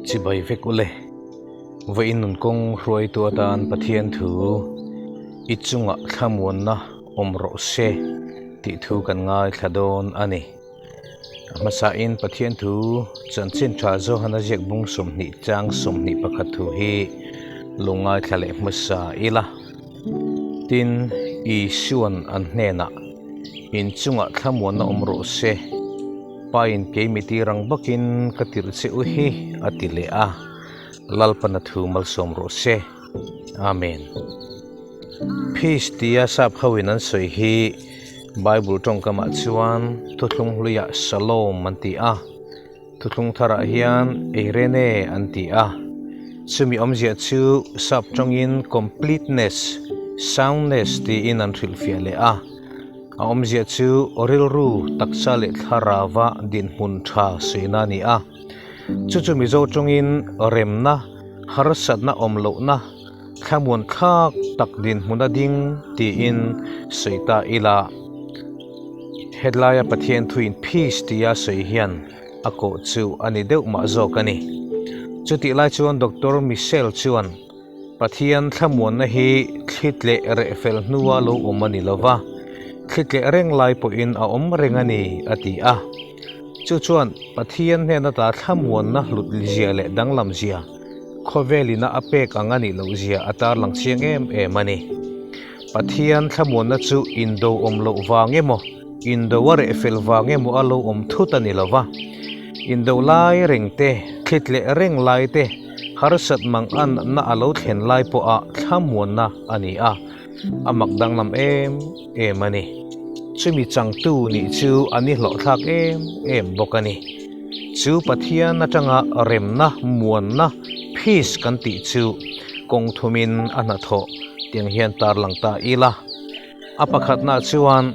Chibai vek ule. Vawiin nun kawng hruaitu atan Pathian thu i chungah thlamuanna awm rawh se tih thu kan ngaithla dawn a ni. A hmasain Pathian thu chanchin tha Johana ziak bung 20 chang 21 thu hi lo ngaithla leh hmasa ila. Tin, Isuan an hnenah, In chungah thlamuanna awm rawh se, Pain keimi tir ang bakin ka tirh che u hi, a ti leh a. Lalpana thu malsawm rawh se. Amen. Peace tia sap hoin an sawi hi Bible tawngkamah chuan thuthlung hluiah Shalom an ti a, thuthlung tharah hian Eirene an ti a. Chumi awmzia chu sap tawngin completeness, soundness tiin an hrilhfiah leh a. A awmzia chu rilru, taksa leh thlarauva dinhmun tha suihna a ni a. Chu chu Mizo tawngin remna, harsatna awm lohna, Thlamuan thlak tak dinhmun a ding tiin sawi ta ila, hetlai a Pathian thuin peace tia sawi hian a kawh chu a ni deuh mah zawk a ni. Chutih lai chuan Doctor Michelle chuan Pathian thlamuanna hi thli tleh reh fel hnua lo awm a ni lova, thli tleh reng lai pawhin a awm reng a ni a ti a. Chu chuan Pathian hnena ta thlamuanna hlut zia leh danglam zia, Khawvelina a pek ang a nih loh zia a tarlang chiang em em a ni. Pathian thlamuanna chu indo awm loh vang emaw, indo a reh fel vang emaw a lo awm thut a ni lo va. Indo lai reng te, thlit leh reng lai te, harsat mang a natna a lo thlen lai pawha thlamuanna a ni a, a mak danglam em em a ni. Chumi changtu nih chu a ni hlawhthlak em em bawk a ni. Chu Pathian atanga remna, muanna, peace kan tih chu kawng thumin a hnathawh tiang hian tarlang ta ila. A pakhatna chuan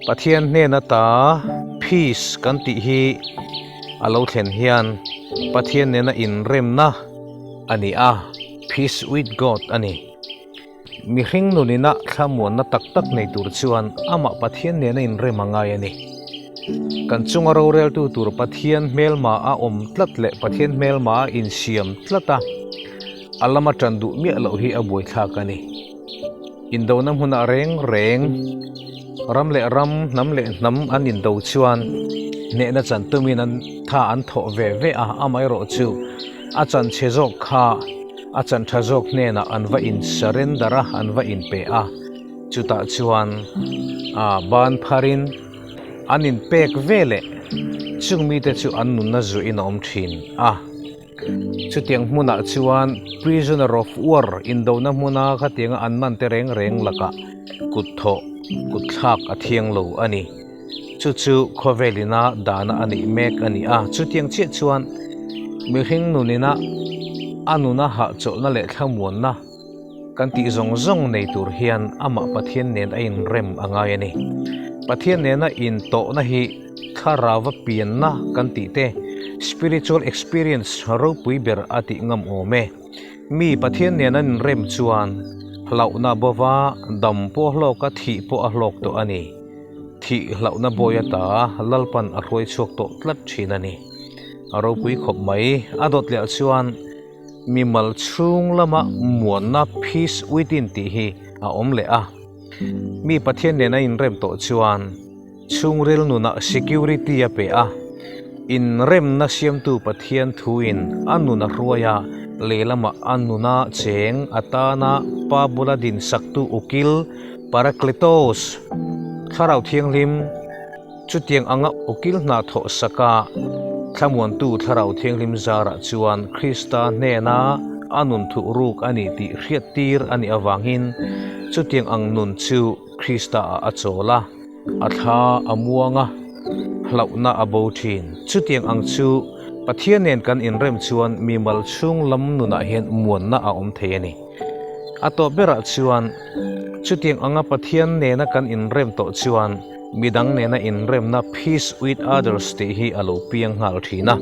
Pathian hnen ata peace kan tih hi a lo thlen hian Pathian nena inremna a ni a, peace with God a ni. Mihring nunina thlamuanna tak tak nei tur chuan amah Pathian nena inrem a ngai a ni. Kan chunga roreltu tur Pathian hmelma a awm tlat leh Pathian hmelma a insiam tlat a, a lama tan duh miah loh hi a buaithlak a ni. Indona hmunah reng reng ram leh ram, hnam leh hnam an indo chuan hnehna chan tumin an tha an thawh ve ve a, amaherawhchu a chanchhe zawk kha A chan tha zawk hnenah an va in surrender a, an va in pe a, chutah chuan a ban pharin an in pek veleh chung mite chu an nunna zuihin a awm thin a. Chutiang hmunah chuan prisoner of war indona hmuna khatianga an man te reng reng lakah kut thawh, kut thlak a thiang lo a ni. Chu chu khawvelina dahna a nih mek a ni a, chutiang chiah chuan mihring nunina a nuna hahchawlhna leh thlamuanna kan tih zawng zawng nei tur hian amah Pathian nen a inrem a ngai a ni. Pathian nena intawhna hi thlarauva pianna kan tih te, spiritual experience ropui ber a tih ngam awm e. Mi Pathian nen an inrem chuan hlauhna bova dam pawh a hlawk a, thih pawh a hlawk tawh a ni. Thih hlauhna bawi ata Lalpan a hruai chhuak tawh tlat thin a ni. A ropui khawp mai. A dawt leh chuan mimal chhung lama muanna peace within tih hi a awm leh a. Mi Pathian nen a inrem tawh chuan chhungril nunah security a pe a. Inremna siamtu Pathian thuin a nun a hruai a, lehlamah a nuna cheng atana pa bula dinsaktu ukil Parakletos, Thlarau Thianghlim, Chutiang anga ukil hna thawh saka thlamuantu Thlarau Thianghlim zarah chuan Krista hnena a nun thuh ruk a ni tih hriattir a nih avangin chutiang ang nun chu Krista-ah a chawl a, a thla a muang a, hlauhna a bo thin. Chutiang ang chu Pathian nen kan inrem chuan mimal chhung lam nunah hian muanna a awm thei a ni. A tawp berah chuan chutiang anga Pathian nena kan inrem tawh chuan midang nena inremna peace with others tih hi a lo piang nghal thin a.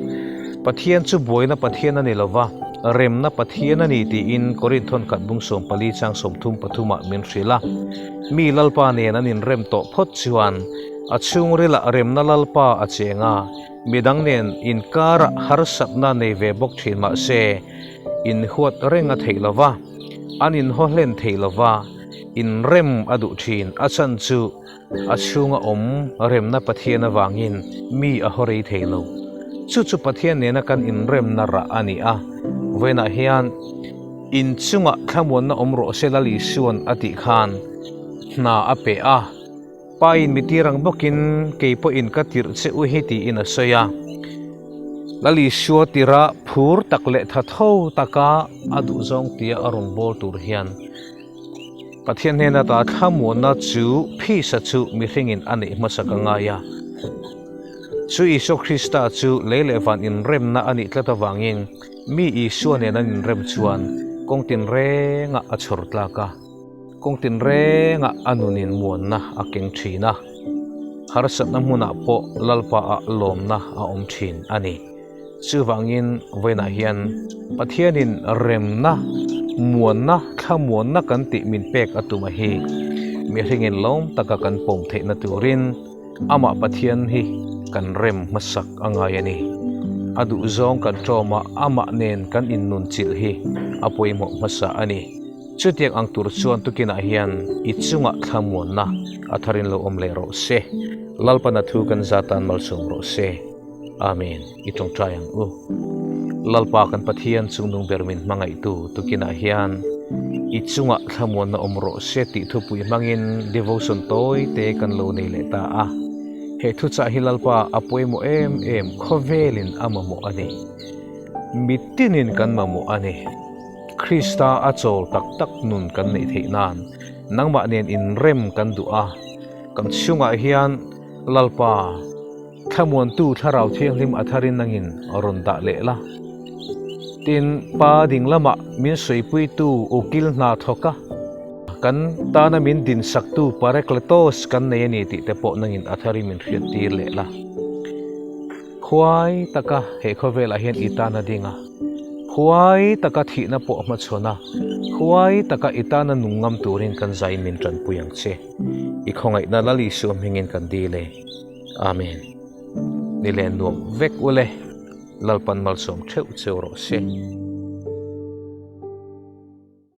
Pathian chu buaina Pathian a ni lova, remna Pathian a ni tiin Korinthon khat bung 14 chang 33 ah min hrilh a. Mi Lalpa nen an inrem tawh phawt chuan a chhungrilah remna Lalpa a cheng a. Midang nen inkarah harsatna nei ve bawk thin mah se, inhuat reng a theih lo va, an inhaw hlen thei lo va, inrem a duh thin. A chhan chu a chhunga awm remna Pathian avangin mi a haw rei thei lo. Chu chu Pathian nena kan inremna rah a ni a. Vawiinah hian inchungah thlamuanna awm rawh se Lal Isua'n a tih khan hna a pe a. Pa in mi tir ang bawkin kei pawhin ka tirh che u hi tiin a sawi a. Lal Isua tira phur tak leh tha tho taka a duhzawng tia a rawn bawl tur hian Pathian hnena ta thlamuanna chu phisa chu mihringin a neih hmasa ka ngai a. Chu Isua Krista chu lei leh van inremna a nih tlat avangin mi Isua nen an inrem chuan kawng tinrengah a chhawr tlak a. Kawng tinrengah a nunin muanna a keng thin a, harsatna hmunah pawh Lalpaah lawmna a awm thin a ni. Chuvangin vawiinah hian Pathianin remna, muanna, thlamuanna kan tih min pek a tum a hi mihringin lawm taka kan pawm theihna turin Amah Pathian hi kan rem hmasak a ngai a ni. A duhzawng kan ṭawm a, Amah nen kan innunchilh hi a pawimawh hmasa a ni. Chutiang ang tur chuan tukinah hian i chungah thlamuanna a tharin lo awm leh rawh se. Lalpana thu kan zatan malsawm rawh se. Amen. I tawngtai ang u. Lalpa kan Pathian chungnung ber min hmangaihtu tukinah hian i chungah thlamuanna awm rawh se tih thupui hmangin devotion tawi te kan lo nei leh ta a. He thuchah hi Lalpa a pawimawh em em khawvelin a mamawh a ni. Mitinin kan mamawh a ni. Krista a chawl tak tak nun kan neih theih nan nangmah nen inrem kan duh a, kan chhungah hian Lalpa thlamuantu Thlarau Thianghlim a tharin nangin rawn dah leh la. Tin, Pa ding lamah min sawipuitu ukil hna thawk a, kan tana min dinsaktu Parakletos kan nei a ni tih te pawh nangin a tharin min hriattir leh la. Huai taka he khawvelah hian i tan a ding a, huai taka thihna pawh hmachhawn a, huai taka i tana nung ngam turin kan zaiin min tanpui ang che. I khawngaihna Lal Isua hmingin kan dil e. Amen. Ni leh nuam vek ule, Lalpan malsawm theuh cheu rawh se.